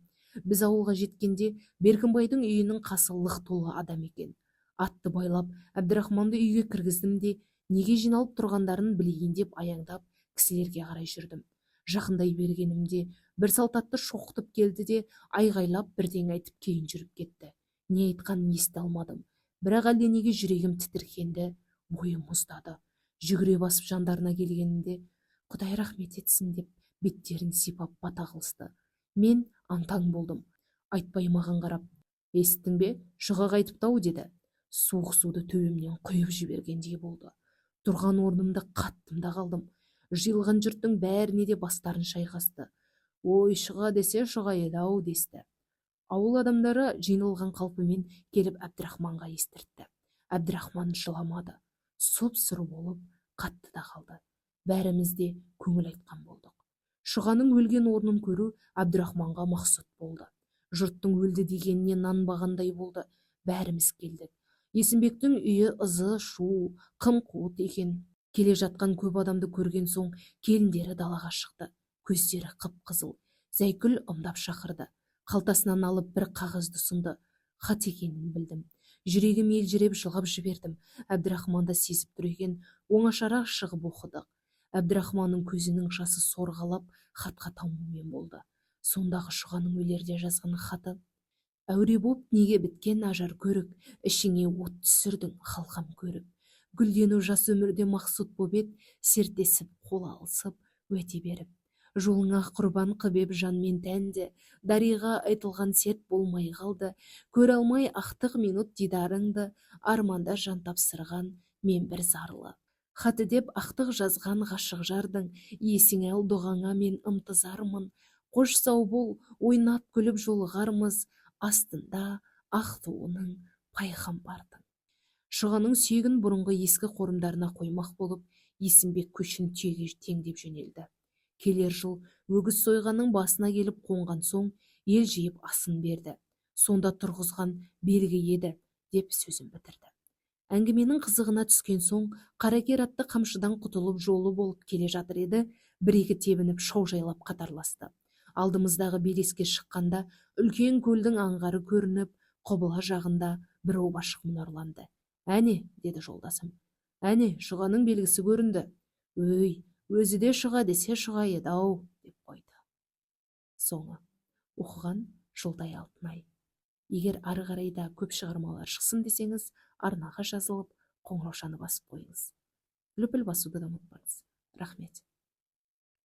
Біз ауылға жеткенде Беркінбайдың үйінің қасы лық толы адам екен. Атты байлап, Әбдірахманды үйге кіргіздім де, неге жиналып тұрғандарын білейін деп аяңдап, кісілерге қарай жүрдім. Жақындай бергенімде бір салт атты шоқытып келді де, айғайлап бірдеңе айтып, кейін жүріп кетті. Не айтқанын ести алмадым, бірақ әлденеге жүрегім тітіркенді, бойым мұздады. Жүгіре басып жандарына келгенімде, «Құдай рахмет етсін», – деп беттерін сипап бата қылысты. Мен аң-таң болдым. Айтбай маған қарап: «Есіттің бе, Шұға қайтыпты-ау», – деді. Суық суды төбемнен құйып жібергендей болды. Тұрған орнымда қаттым да қалдым. Жиылған жұрттың бәріне де бастарын шайқасты. «Ой, Шұға десе, Шұға еді-ау», – десті. Ауыл адамдары жиналған қалпымен келіп, Әбдірахманға естіртті. Әбдірахман жыламады, сұп сұр болып қатты да қалды. Бәріміз де көңіл айтқан болдық. Шұғаның өлген орнын көру Әбдірахманға мақсұт болды. Жұрттың өлді дегеніне нанбағандай болды. Бәріміз келдік. Есімбектің үйі ызы шу, қым қуыт екен. Келе жатқан көп адамды көрген соң, келіндері далаға шықты. Көздері қып қызыл. Зәйкүл ымдап шақырды. Қалтасынан алып бір қағазды ұсынды. Хат екенін білдім. Жүрегім елжіреп, жылап жібердім. Әбдірахман да сезіп тұр екен. Оңашарақ шығып оқыдық. Әбдірахманның көзінің жасы сорғалап, хатқа тамумен болды. Сондағы Шұғаның өлерде жазған хаты: «Әуре боп неге біткен ажар көрік, ішіңе от түсірдің халқам көріп. Гүлдену жас өмірде мақсұт боп ед, серттесіп, қол алысып, уәде беріп. Жолыңа құрбан қып еп жан мен тәнді, дариға айтылған серт болмай қалды. Көре алмай ақтық минут дидарыңды, арманда жан тапсырған мен бір зарлы. Хаты деп ақтық жазған ғашық жардың, есіңе ал, дұғаңа мен ынтызармын. Қош, сау бол, ойнап күліп жолығармыз астында ақ туының пайғамбардың». Шұғаның сүйегін бұрынғы ескі қорымдарына қоймақ болып, Есімбек көшін түйеге теңдеп жөнелді. Келер жыл өгіз сойғанның басына келіп қонған соң, ел жиып асын берді. Сонда тұрғызған белгі еді, деп сөзін бітірді. Әңгіменің қызығына түскен соң, Қаракер атты қамшыдан құтылып, жолы болып келе жатыр еді, бір екі тебініп, шаужайлап қатарласты. Алдымыздағы белеске шыққанда үлкен көлдің аңғары көрініп, құбыла жағында Бір обашық мұнарланды. «Әне, – деді жолдасым, – әне, шұғаның белгісі көрінді. Өй, өзі де шұға десе шұға еді-ау», – деп қойды. Соңы. Оқыған Жолтай Алтынай. Егер ары қарай да көп шығармалар шықсын десеңіз, арнаға жазылып, қоңыраушаны басып қойыңыз. Лүпіл басуды да ұмытпаңыз. Рахмет.